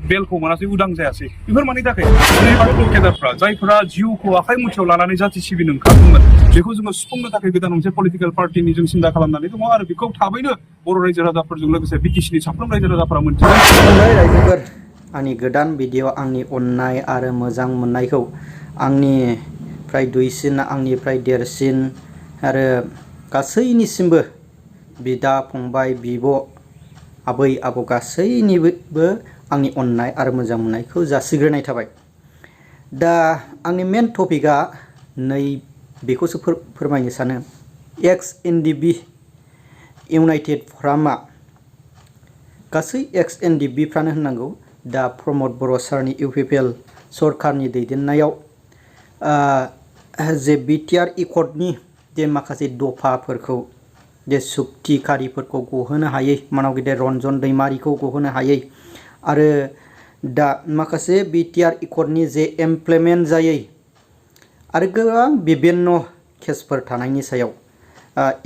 बेलखौ मोनासै उदां जायासै बेफोर मानि थाखाय जोंनि केदारफ्रा जायफोरा जिउखौ आखाइ मुथियाव लानानै जाथि सिबिनो ओंखारदोंमोन बेखौ जोङो सुफुंनो थाखाय गोदान मोनसे पलिटिकेल पार्टिनि जों सिन्था खालामनानै दङ आरो बेखौ थाबैनो बर' रायजो राजाफोरजों लोगोसे बिटिसिनि साफ्रोम रायजो राजाफोरा मोनथिबाय रायजोफोर आंनि गोदान भिडिअ आंनि अननाय आरो मोजां मोननायखौ आंनिफ्राय दुइसिन आंनिफ्राय देरसिन आरो गासैनिसिमबो बिदा फंबाय बिब' आबै आबौ गासैनिबो आंनि अननाय आरो मोजां मोननायखौ जासिग्रोनाय थाबाय। दा आंनि मेन टपिकआ नै बेखौसो फोरमायनो सानो एक्स एनडिएफबि इउनाइटेड फ्रमआ गासै एक्स एनडिएफबिफ्रानो होननांगौ दा प्रमद बर' सारनि इउपिपिएल सरकारनि दैदेननायाव जे बिटिआर एकर्डनि जे माखासे दफाफोरखौ जे सुक्तिखारिफोरखौ गहोनो हायै मानाव गेदेर रन्जन दैमारिखौ गहोनो हायै आरो दा माखासे बिटिआर एकर्डनि जे इमप्लिमेन्ट जायै आरो गोबां बिभिन्न केसफोर थानायनि सायाव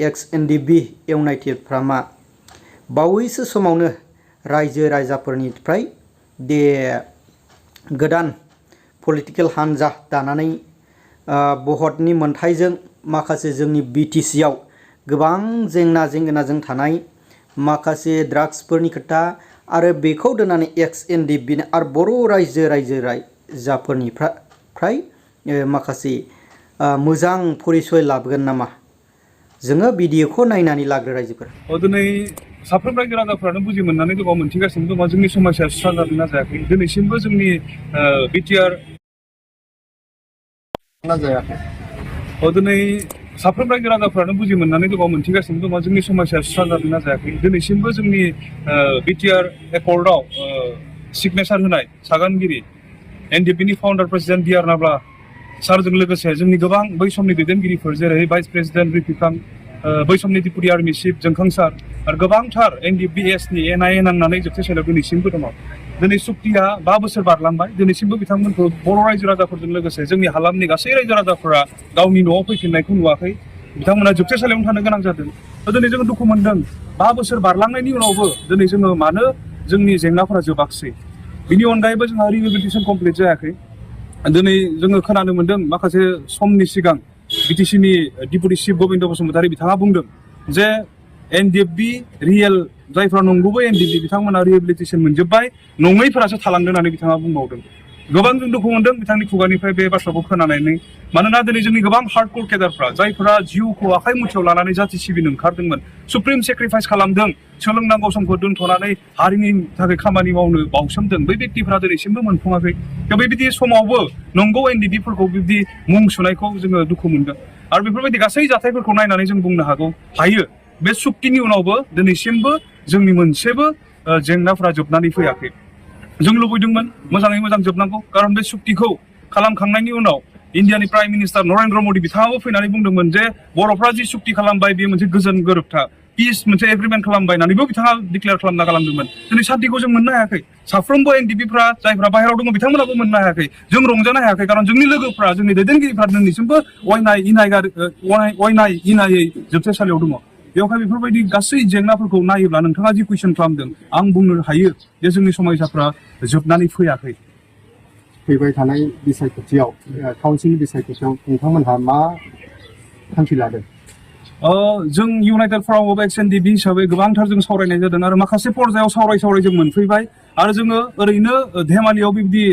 एक्स एनडिएफबि इउनाइटेड फ्रमआ बावैसो समावनो रायजो राजाफोरनिफ्राय दे गोदान पलिटिकेल हान्जा दानानै भटनि मोनथायजों माखासे जोंनि बिटिसिआव गोबां जेंना जेंगोनाजों थानाय माखासे ड्राग्सफोरनि खोथा आरो बेखौ दोननानै एक्स एनडिएफबिनो आरो बर' रायजोफोरनिफ्राय माखासे मोजां परिचय लाबोगोन नामा जोङो भिडिअखौ नायनानै लाग्रो रायजोफोर। दिनै साफ्रोम रायजो राजाफ्रानो बुजि मोननानै दङ मोनथिगासिनो दङ जोंनि समस्याया सुस्रांजादोंना जायाखै दिनैसिमबो जोंनि बिटिआर जायाखै दिनै साफ्रोम रायजो राजाफ्रानो बुजि मोननानै दङ मोनथिगासिनो दङ जोंनि समस्याया सुस्रांजादोंना जायाखै दिनैसिमबो जोंनि बिटिआर एकर्डआव सिगनेचार होनाय सागानगिरि एनडिएफबिनि फाउन्डार प्रेसिडेन्ट बि आर नाब्ला सारजों लोगोसे जोंनि गोबां बै समनि दैदेनगिरिफोर जेरै भाइस प्रेसिडेन्ट रिफिकां बै समनि डिपुटि आर्मि चिफ जोंखां सार आरो गोबांथार एनडिएफबि एसनि एनआइए नांनानै जोबथेसालियाव दिनैसिमबो दङ। दिनै सुक्तिया 5 बोसोर बारलांबाय दिनैसिमबो बिथांमोनखौ बर' रायजो राजाफोरजों लोगोसे जोंनि हालामनि गासै रायजो राजाफोरा गावनि न'आव फैफिननायखौ नुवाखै बिथांमोना जोबथेसालियावनो थानो गोनां जादों। दिनै जोङो दुखु मोनदों 5 बोसोर बारलांनायनि उनावबो दिनै जोङो मानो जोंनि जेंनाफोरा जोबाखिसै बिनि अनगायैबो जोंहा रिहेबिलिटेसन कमप्लिट जायाखै। दिनै जोङो खोनानो मोन्दों माखासे समनि सिगां बिटिसिनि डिपुटि चिफ गबिन्द बसुमतारी बिथाङा बुंदों जे एनडिएफबि रियेल जायफ्रा नंगुबै एनडिएफबि बिथांमोना रिहेबिलिटेसन मोनजोब्बाय नङैफोरासो थालांदों होननानै बिथाङा बुंबावदों। गोबां जों दुखु मोनदों बिथांनि खुगानिफ्राय बे बाथ्राखौ खोनानानै मानोना दिनै जोंनि गोबां हार्डकोर केदारफ्रा जायफोरा जिउखौ आखाइ मुथियाव लानानै जाथि सिबिनो ओंखारदोंमोन सुप्रिम सेक्रिफाइस खालामदों सोलोंनांगौ समखौ दोनथ'नानै हारिनि थाखाय खामानि मावनो बावसोमदों बै व्यक्तिफोरा दिनैसिमबो मोनफुङाखै। दा बेबायदि समावबो नंगौ एनडिएफबिफोरखौ बिदि मुं सुनायखौ जोङो दुखु मोनदों आरो बेफोरबायदि गासै जाथायफोरखौ नायनानै जों बुंनो हायो बे सुक्तिनि उनावबो दिनैसिमबो जोंनि मोनसेबो जेंनाफोरा जोबनानै फैयाखै। जों लुबैदोंमोन मोजाङै मोजां जोबनांगौ खारन बे सुक्तिखौ खालामखांनायनि उनाव इन्डियानि प्राइम मिनिस्टार नरेन्द्र मदि बिथाङाबो फैनानै बुंदोंमोन जे बर'फ्रा जि सुक्ति खालामबाय बेयो मोनसे गोजोन गोरोबथा पिस मोनसे एग्रिमेन्ट खालामबाय होननानैबो बिथाङा डिक्लेयार खालामदोंमोन। दिनै सान्तिखौ जों मोननो हायाखै साफ्रोमबो एनडिएफबिफ्रा जायफ्रा बाहेरायाव दङ बिथांमोनाबो मोननो हायाखै जों रंजानो हायाखै खारन जोंनि लोगोफ्रा जोंनि दैदेनगिरिफ्रा दिनैसिमबो अयनाय इनायै जोबथेसालियाव दङ। बेवहाय बेफोरबायदि गासै जेंनाफोरखौ नायोब्ला नोंथाङा जि कुइसन खालामदों आं बुंनो हायो जे जोंनि समस्याफ्रा जोबनानै फैयाखै। फैबाय थानाय बिसायख'थियाव काउन्सिलनि बिसायख'थियाव नोंथांमोनहा मा थांखि लादों? जों United from of X NDFB हिसाबै गोबांथार जों सावरायनाय जादों आरो माखासे पर्यायाव सावराय जों मोनफैबाय आरो जोङो ओरैनो धेमालियाव बिदि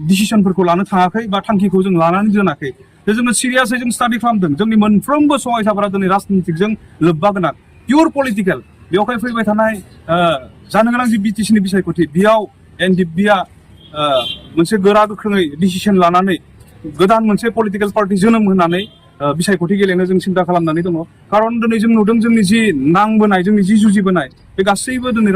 डिसिसनफोरखौ लानो थाङाखै बा थांखिखौ जों लानानै दोनाखै। जोङो सिरियासै जों स्टाडि खालामदों जोंनि मोनफ्रोमबो समस्याफोरा दिनै राजनितिकजों लोब्बा गोनां पियर पलिटिकेल बेवहाय फैबाय थानाय जानो गोनां जि बिटिसिनि बिसायख'थि बेयाव एनडिएफबिआ मोनसे गोरा गोख्रोङै डिसिसन लानानै गोदान मोनसे पलिटिकेल पार्टि जोनोम होनानै बिसायख'थि गेलेनो जों सिन्था खालामनानै दङ खारन दिनै जों नुदों जोंनि जि नांबोनाय जोंनि जि जुजिबोनाय बे गासैबो दिनै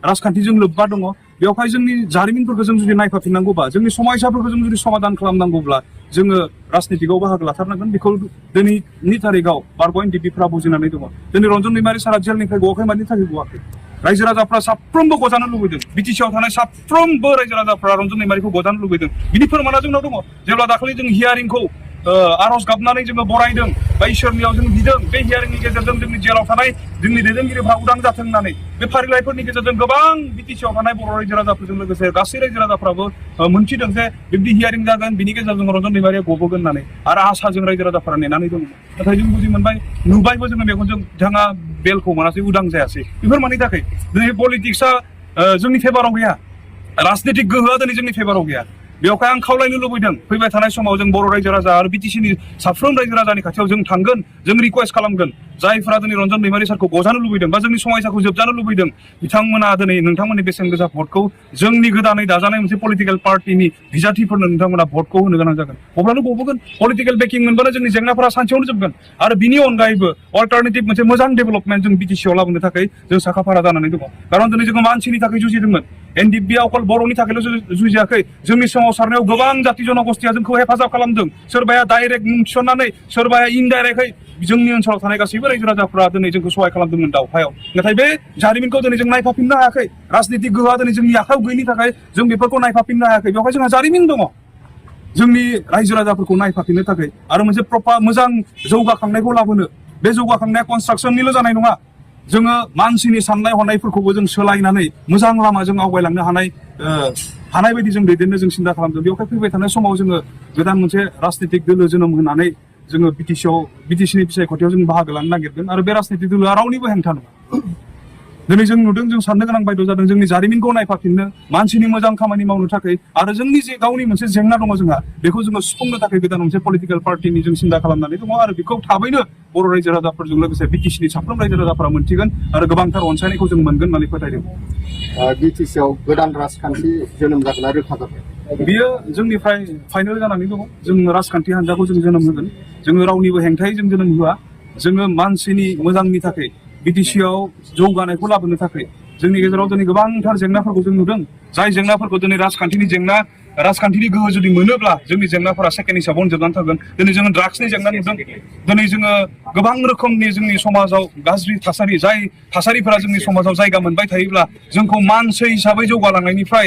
राजखान्थिजों लोब्बा दङ। बेवहाय जोंनि जारिमिनफोरखौ जों जुदि नायफाफिननांगौबा जोंनि समस्याफोरखौ जों जुदि समाधान खालामनांगौब्ला जोङो राजनितिकआव बाहागो लाथारनांगोन बेखौ दिनैनि थारिखआव बारग' एनडिएफबिफ्रा बुजिनानै दङ। दिनै रन्जन दैमारि सारा जेलनिफ्राय गवाखै मानि थाखाय गवाखै रायजो राजाफ्रा साफ्रोमबो गजानो लुबैदों बिटिसिआव थानाय साफ्रोमबो रायजो राजाफ्रा रन्जन दैमारिखौ गजानो लुबैदों बिनि फोरमाना जोंनाव दङ। जेब्ला दाखालि जों हियारिंखौ आरज गाबनानै जोङो बरायदों बा इसोरनियाव जों बिदों बे हियारिंनि गेजेरजों जोंनि जेलाव थानाय जोंनि दैदेनगिरिफ्रा उदां जाथों होननानै बे फारिलाइफोरनि गेजेरजों गोबां बिटिसिआव थानाय बर' रायजो राजाफोरजों लोगोसे गासै रायजो राजाफ्राबो मोनथिदों जे बिब्दि हियारिं जागोन बिनि गेजेरजों रन्जन दैमारिया गबोगोन होननानै आरो आसाजों रायजो राजाफोरा नेनानै दङ नाथाय जों बुजि मोनबाय नुबायबो जोङो मेगनजों बिथाङा बेलखौ मोनासै उदां जायासै बेफोर मानि थाखाय दिनै पलिटिक्सआ जोंनि फेभाराव गैया राजनीतिक गोहोआ दिनै जोंनि फेभाराव गैया बेवहाय आं खावलायनो लुबैदों फैबाय थानाय समाव जों बर' रायजो राजा आरो बिटिसिनि साफ्रोम रायजो राजानि खाथियाव जों थांगोन जों रिक्वेस्ट खालामगोन जायफ्रा दिनै रन्जन दैमारि सारखौ गजानो लुबैदों बा जोंनि समायसाखौ जोबजानो लुबैदों बिथांमोना दिनै नोंथांमोननि बेसेन गोसा भटखौ जोंनि गोदानै दाजानाय मोनसे पलिटिकेल पार्टिनि बिजाथिफोरनो नोंथांमोना भटखौ होनो गोनां जागोन अब्लानो गबोगोन पलिटिकेल बेकिं मोनबानो जोंनि जेंनाफोरा सानसेयावनो जोबगोन आरो बिनि अनगायैबो अल्टारनेटिभ मोनसे मोजां डेभेलपमेन्ट जों बिटिसिआव लाबोनो थाखाय जों साखाफारा जानानै दङ खारन दिनै जोङो मानसिनि थाखाय जुजिदोंमोन NDFBआ अकल बर'नि थाखायल' जुजियाखै जोंनि सोमावसारनायाव गोबां जाति जनगोष्ठिया जोंखौ हेफाजाब खालामदों सोरबाया डाइरेक्ट मुं थिसननानै सोरबाया इनडाइरेक्टयै जोंनि ओनसोलाव थानाय गासैबो रायजो राजाफ्रा दिनै जोंखौ सहाय खालामदोंमोन दावहायाव नाथाय बे जारिमिनखौ दिनै जों नायफाफिननो हायाखै राजनीतिक गोहोआ दिनै जोंनि आखायाव गैयिनि थाखाय जों बेफोरखौ नायफाफिननो हायाखै बेवहाय जोंहा जारिमिन दङ जोंनि रायजो राजाफोरखौ नायफाफिननो थाखाय आरो मोनसे प्रपार मोजां जौगाखांनायखौ लाबोनो बे जौगाखांनाया कनस्ट्राक्सननिल' जानाय नङा जोङो मानसिनि साननाय हनायफोरखौबो जों सोलायनानै मोजां लामाजों आवगायलांनो हानाय बायदि जों दैदेननो जों सिन्था खालामदों बेवहाय फैबाय थानाय समाव जोङो गोदान मोनसे राजनीतिक दोलो जोनोम होनानै जोङो बिटिसिनि बिसायख'थियाव जों बाहागो लानो नागिरदों आरो बे राजनीतिक दोलोआ रावनिबो हेंथा नङा दिनै जों नुदों जों साननो गोनां बायद' जादों जोंनि जारिमिनखौ नायफाफिननो मानसिनि मोजां खामानि मावनो थाखाय आरो जोंनि जे गावनि मोनसे जेंना दङ जोंहा बेखौ जोङो सुफुंनो थाखाय गोदान मोनसे पलिटिकेल पार्टिनि जों सिन्था खालामनानै दङ आरो बेखौ थाबैनो बर' रायजो राजाफोरजों लोगोसे बिटिसिनि साफ्रोम रायजो राजाफोरा मोनथिगोन आरो गोबांथार अनसायनायखौ जों मोनगोन होननानै फोथायदों बिटिसिआव गोदान राजखान्थि जोनोम जागोना रोखा जाबाय बियो जोंनिफ्राय फाइनेल जानानै दङ जों राजखान्थि हान्जाखौ जों जोनोम होगोन जोङो रावनिबो हेंथायै जों जोनोम होआ जोङो मानसिनि मोजांनि थाखाय बिटिसिआव जौगानायखौ लाबोनो थाखाय जोंनि गेजेराव दिनै गोबांथार जेंनाफोरखौ जों नुदों जाय जेंनाफोरखौ दिनै राजखान्थिनि गोहो जुदि मोनोब्ला जोंनि जेंनाफोरा सेकेन्ड हिसाबाव जोबनानै थागोन दिनै जोङो ड्राग्सनि जेंना नुदों दिनै जोङो गोबां रोखोमनि जोंनि समाजाव गाज्रि थासारि जाय थासारिफोरा जोंनि समाजाव जायगा मोनबाय थायोब्ला जोंखौ मानसि हिसाबै जौगालांनायनिफ्राय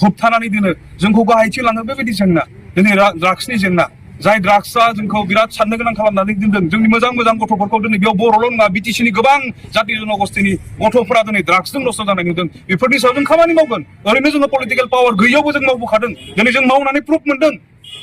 होबथानानै दोनो जोंखौ गाहायथि लाङो बेबायदि जेंना दिनै ड्राग्सनि जेंना जाय ड्राग्सआ जोंखौ बिराद साननो गोनां खालामनानै दोनदों जोंनि मोजां गथ'फोरखौ दिनै बेयाव बर'ल' नङा बिटिसिनि गोबां जाति जनगोष्ठिनि गथ'फोरा दिनै ड्राग्सजों नस्थ' जानाय नुदों बेफोरनि सायाव जों खामानि मावगोन ओरैनो जोङो पलिटिकेल पावार गैयैयावबो जों मावबोखादों दिनै जों मावनानै प्रुफ मोनदों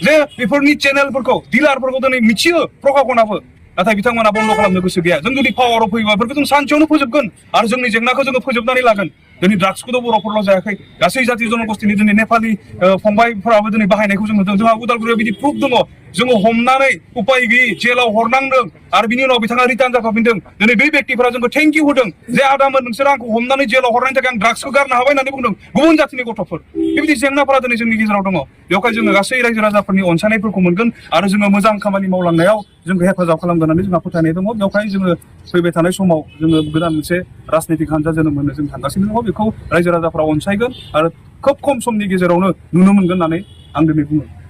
जे बेफोरनि चेनेलफोरखौ डिलारफोरखौ दिनै मिथियो प्रकाशनाबो नाथाय बिथांमोना बन्द खालामनो गोसो गैया जों जुदि पावाराव फैयोबा बेफोरखौ जों सानसेयावनो फोजोबगोन आरो जोंनि जेंनाखौ जोङो फोजोबनानै लागोन दिनै ड्राग्सखौथ' बर'फोरल' जायाखै गासै जाति जनगोष्ठिनि दिनै नेपालि फंबायफोराबो दिनै बाहायनायखौ जों नुदों जोंहा उदालगुरियाव बिदि प्रुफ दङ जोङो हमनानै उपाय गैयै जेलाव हरनांदों आरो बिनि उनाव बिथाङा रिटार्न जाफाफिनदों दिनै बै व्यक्तिफोरा जोंखौ थेंक इउ होदों जे आदामोन नोंसोर आंखौ हमनानै जेलाव हरनायनि थाखाय आं ड्राग्सखौ गारनो हाबाय होननानै बुंदों गुबुन जातिनि गथ'फोर बेबायदि जेंनाफोरा दिनै जोंनि गेजेराव दङ बेवहाय जोङो गासै रायजो राजाफोरनि अनसायनायफोरखौ मोनगोन आरो जोङो मोजां खामानि मावलांनायाव जोंखौ हेफाजाब खालामगोन होननानै जोंहा फोथायनाय दङ बेवहाय जोङो फैबाय थानाय समाव जोङो गोदान मोनसे राजनीतिक हान्जा जोनोम होनो जों थांगासिनो दङ बेखौ रायजो राजाफ्रा अनसायगोन आरो खोब खम समनि गेजेरावनो नुनो मोनगोन होननानै आं दिनै बुङो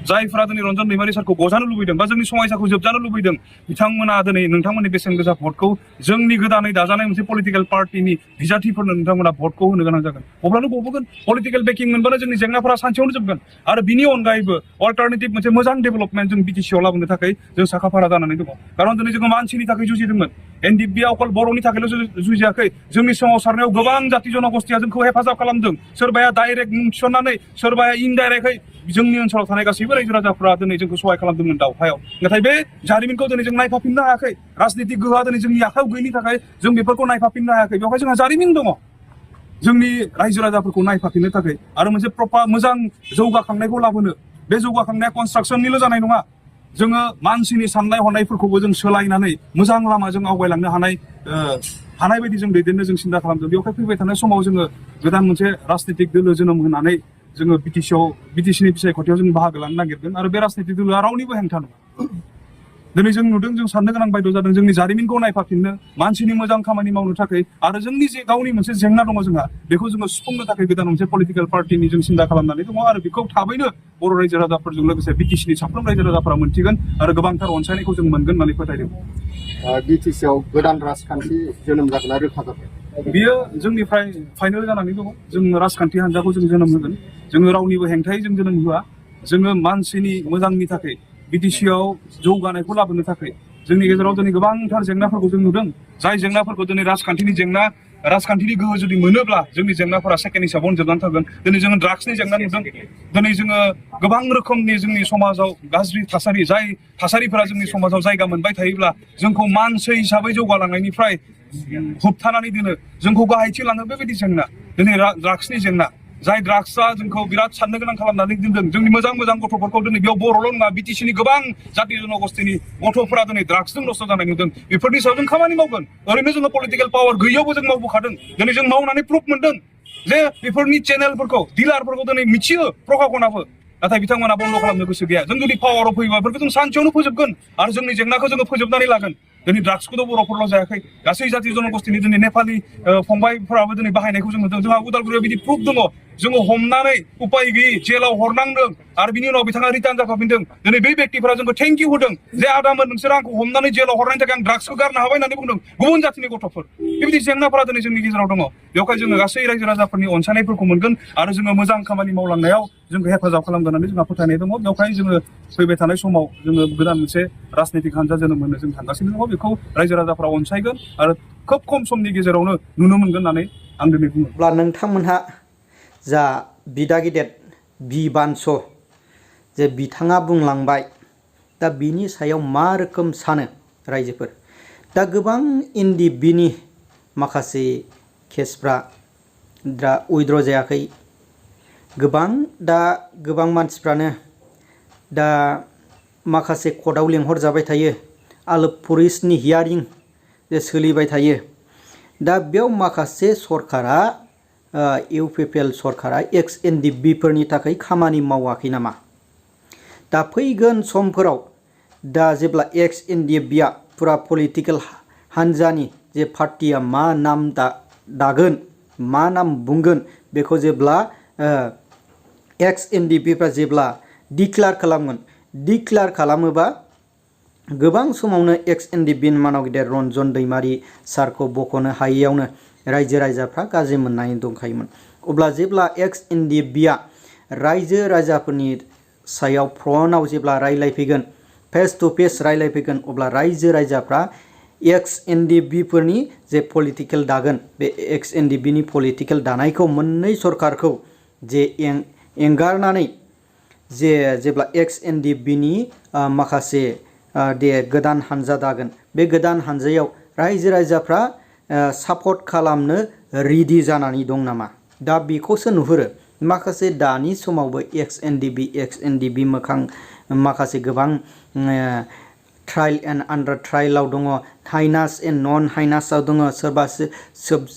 जायफ्रा दिनै रन्जन दैमारि सारखौ गजानो लुबैदों बा जोंनि समायसाखौ जोबजानो लुबैदों बिथांमोना दिनै नोंथांमोननि बेसेन गोसा भटखौ जोंनि गोदानै दाजानाय मोनसे पलिटिकेल पार्टिनि बिजाथिफोरनो नोंथांमोना भटखौ होनो गोनां जागोन अब्लानो गबोगोन पलिटिकेल बेकिं मोनबानो जोंनि जेंनाफोरा सानसेयावनो जोबगोन आरो बिनि अनगायैबो अल्टारनेटिभ मोनसे मोजां डेभेलपमेन्ट जों बिटिसिआव लाबोनो थाखाय जों साखाफारा जानानै दङ खारन दिनै जोङो मानसिनि थाखाय जुजिदोंमोन NDFBआ अकल बर'नि थाखायल' जुजियाखै जोंनि सोमावसारनायाव गोबां जाति जनगोष्ठिया जोंखौ हेफाजाब खालामदों सोरबाया डाइरेक्ट मुं थिसननानै सोरबाया इनडाइरेक्टयै जोंनि ओनसोलाव थानाय गासैबो रायजो राजाफ्रा दिनै जोंखौ सहाय खालामदोंमोन दावहायाव नाथाय बे जारिमिनखौ दिनै जों नायफाफिननो हायाखै राजनीतिक गोहोआ दिनै जोंनि आखायाव गैयिनि थाखाय जों बेफोरखौ नायफाफिननो हायाखै बेवहाय जोंहा जारिमिन दङ जोंनि रायजो राजाफोरखौ नायफाफिननो थाखाय आरो मोनसे प्रपार मोजां जौगाखांनायखौ लाबोनो बे जौगाखांनाया कनस्ट्राक्सननिल' जानाय नङा जोङो मानसिनि साननाय हनायफोरखौबो जों सोलायनानै मोजां लामाजों आवगायलांनो हानाय बायदि जों दैदेननो जों सिन्था खालामदों बेवहाय फैबाय थानाय समाव जोङो गोदान मोनसे राजनीतिक दोलो जोनोम होनानै जोङो बिटिसिनि बिसायख'थियाव जों बाहागो लानो नागिरदों आरो बे राजनीतिक दोलोआ रावनिबो हेंथा नङा दिनै जों नुदों जों साननो गोनां बायद' जादों जोंनि जारिमिनखौ नायफाफिननो मानसिनि मोजां खामानि मावनो थाखाय आरो जोंनि जे गावनि मोनसे जेंना दङ जोंहा बेखौ जोङो सुफुंनो थाखाय गोदान मोनसे पलिटिकेल पार्टिनि जों सिन्था खालामनानै दङ आरो बेखौ थाबैनो बर' रायजो राजाफोरजों लोगोसे बिटिसिनि साफ्रोम रायजो राजाफोरा मोनथिगोन आरो गोबांथार अनसायनायखौ जों मोनगोन होननानै फोथायदों बिटिसिआव गोदान राजखान्थि जोनोम जागोना रोखा जाबाय बियो जोंनिफ्राय फाइनेल जानानै दङ जों राजखान्थि हान्जाखौ जों जोनोम होगोन जोङो रावनिबो हेंथायै जों जोनोम होआ जोङो मानसिनि मोजांनि थाखाय BTC आव जौगानायखौ लाबोनो थाखाय जोंनि गेजेराव दिनै गोबांथार जेंनाफोरखौ जों नुदों जाय जेंनाफोरखौ दिनै राजखान्थिनि जेंना राजखान्थिनि गोहो जुदि मोनोब्ला जोंनि जेंनाफोरा सेकेन्ड हिसाबाव जोबनानै थागोन दिनै जोङो ड्राग्सनि जेंना नुदों दिनै जोङो गोबां रोखोमनि जोंनि समाजाव गाज्रि थासारि जाय थासारिफोरा जोंनि समाजाव जायगा मोनबाय थायोब्ला जोंखौ मानसि हिसाबै जौगालांनायनिफ्राय होबथानानै दोनो जोंखौ गाहायथि लाङो बेबायदि जेंना दिनै ड्राग्सनि जेंना जाय ड्राग्सआ जोंखौ बिराद साननो गोनां खालामनानै दोनदों जोंनि मोजां मोजां गथ'फोरखौ दिनै बेयाव बर'ल' नङा BTC नि गोबां जाति जनगोष्ठीनि गथ'फोरा दिनै ड्राग्सजों नस्थ' जानाय नुदों बेफोरनि सायाव जों खामानि मावगोन ओरैनो जोङो पलिटिकेल पावार गैयैयावबो जों मावबोखादों दिनै जों मावनानै प्रुफ मोनदों जे बेफोरनि चेनेलफोरखौ डिलारफोरखौ दिनै मिथियो प्रखाखनाबो नाथाय बिथांमोना बन्द खालामनो गोसो गैया जों जुदि पावाराव फैयोबा बेफोरखौ जों सानसेयावनो फोजोबगोन आरो जोंनि जेंनाखौ जोङो फोजोबनानै लागोन दिनै ड्राग्सखौथ' बर'फोरल' जायाखै गासै जाति जनगोष्ठीनि दिनै नेपालि फंबायफोराबो दिनै बाहायनायखौ जों नुदों जोंहा उदालगुरियाव बिदि प्रुफ दङ जोङो हमनानै उपाय गैयै जेलाव हरनांदों आरो बिनि उनाव बिथाङा रिटार्न जाखाफिनदों दिनै बै व्यक्तिफोरा जोंखौ थेंक इउ होदों जे आदामोन नोंसोर आंखौ हमनानै जेलाव हरनायनि थाखाय आं ड्राग्सखौ गारनो हाबाय होननानै बुंदों गुबुन जातिनि गथ'फोर बेबायदि जेंनाफोरा दिनै जोंनि गेजेराव दङ बेवहाय जोङो गासै रायजो राजाफोरनि अनसायनायफोरखौ मोनगोन आरो जोङो मोजां खामानि मावलांनायाव जोंखौ हेफाजाब खालामगोन होननानै जोंहा फोथायनाय दङ बेवहाय जोङो फैबाय थानाय समाव जोङो गोदान मोनसे राजनीतिक हान्जा जोनोम होनो जों थांगासिनो दङ बेखौ रायजो राजाफ्रा अनसायगोन आरो खोब खम समनि गेजेरावनो नुनो मोनगोन होननानै आं दिनै बुङो। अब्ला नोंथांमोनहा जा बिदा गिदिर बिबानस जे बिथाङा बुंलांबाय दा बिनि सायाव मा रोखोम सानो रायजोफोर दा गोबां NDFBनि माखासे केसफ्रा दा उइद्र जायाखै गोबां मानसिफ्रानो दा माखासे कर्टआव लेंहरजाबाय थायो आलो पुलिसनि हियारिं जे सोलिबाय थायो दा बेयाव माखासे सरकारा UPPL सरकारा एक्स NDFB फोरनि थाखाय खामानि मावाखै नामा दा फैगोन समफोराव दा जेब्ला एक्स NDFBआ पुरा पलिटिकेल हान्जानि जे पार्टिया मा नाम दागोन मा नाम बुंगोन बेखौ जेब्ला एक्स NDFBफ्रा जेब्ला डिक्लेयार खालामगोन डिक्लेयार खालामोबा गोबां समावनो एक्स NDFB मानाव गिदिर रन्जन दैमारि सारखौ बख'नो हायैयावनो रायजो राजाफ्रा गाज्रि मोननानै दंखायोमोन अब्ला जेब्ला एक्स NDFBआ रायजो राजाफोरनि सायाव फ्रन्टआव जेब्ला रायलायफैगोन फेस टु फेस रायलायफैगोन अब्ला रायजो राजाफ्रा एक्स NDFB फोरनि जे पलिटिकेल दागोन बे एक्स NDFB नि पलिटिकेल दानायखौ मोननै सरकारखौ जे एंगारनानै जेब्ला एक्स NDFB नि माखासे दे गोदान हान्जा दागोन बे गोदान हान्जायाव रायजो राजाफ्रा सापर्ट खालामनो रेडि जानानै दं नामा दा बेखौसो नुहुरो माखासे दानि समावबो एक्स NDFB मोखां माखासे गोबां ट्रायल एन्ड आन्डार ट्रायलाव दङ हाइनास एन्ड नन हाइनासआव दङ सोरबा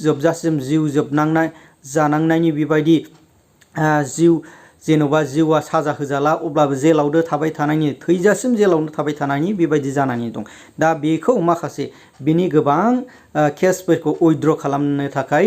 जोबजासिम जिउ जोबनांनाय जानांनायनि बेबायदि जिउ जेन'बा जिउआ साजा होजाला अब्लाबो जेलावनो थाबाय थानायनि थैजासिम जेलावनो थाबाय थानायनि बेबायदि जानानै दं दा बेखौ माखासे बिनि गोबां केसफोरखौ उइद्र खालामनो थाखाय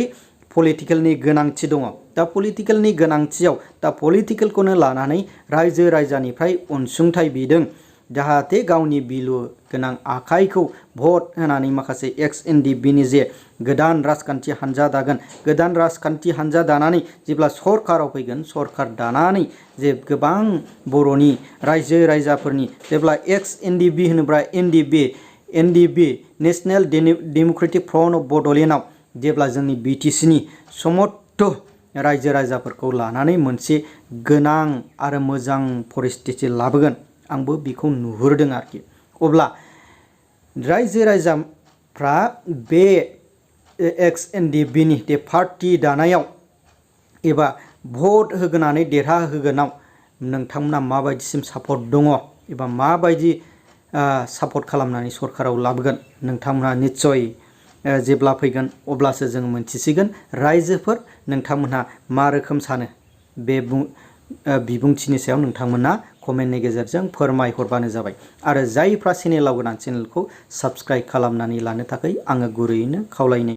पलिटिकेलनि गोनांथि दङ दा पलिटिकेलनि गोनांथियाव दा पलिटिकेलखौनो लानानै रायजो राजानिफ्राय अनसुंथाइ बिदों जाहाथे गावनि बिलु गोनां आखाइखौ भट होनानै माखासे एक्स NDFBनि जे गोदान राजखान्थि हान्जा दागोन गोदान राजखान्थि हान्जा दानानै जेब्ला सरकाराव फैगोन सरकार दानानै जे गोबां बर'नि रायजो राजाफोरनि जेब्ला एक्स NDFB होनोब्ला NDFB national Democratic front of बड'लेण्डआव जेब्ला जोंनि BTC नि समस्त रायजो राजाफोरखौ लानानै मोनसे गोनां आरो मोजां परिस्थिति लाबोगोन आंबो बेखौ नुहुरदों आरोखि अब्ला रायजो राजाफ्रा बे एक्स NDFB नि बे पार्टि दानायाव एबा भट होगोनानै देरहाहोगोनाव नोंथांमोना माबायदिसिम सापर्ट दङ एबा माबायदि सापर्ट खालामनानै सरकाराव लाबोगोन नोंथांमोना निश्चय जेब्ला फैगोन अब्लासो जों मोनथिसिगोन रायजोफोर नोंथांमोनहा मा रोखोम सानो बे बिबुंथिनि सायाव नोंथांमोना कमेन्टनि गेजेरजों फोरमायहरबानो जाबाय आरो जायफ्रा चेनेलाव गोदान चेनेलखौ साबस्क्राइब खालामनानै लानो थाखाय आङो गुरैयैनो खावलायनाय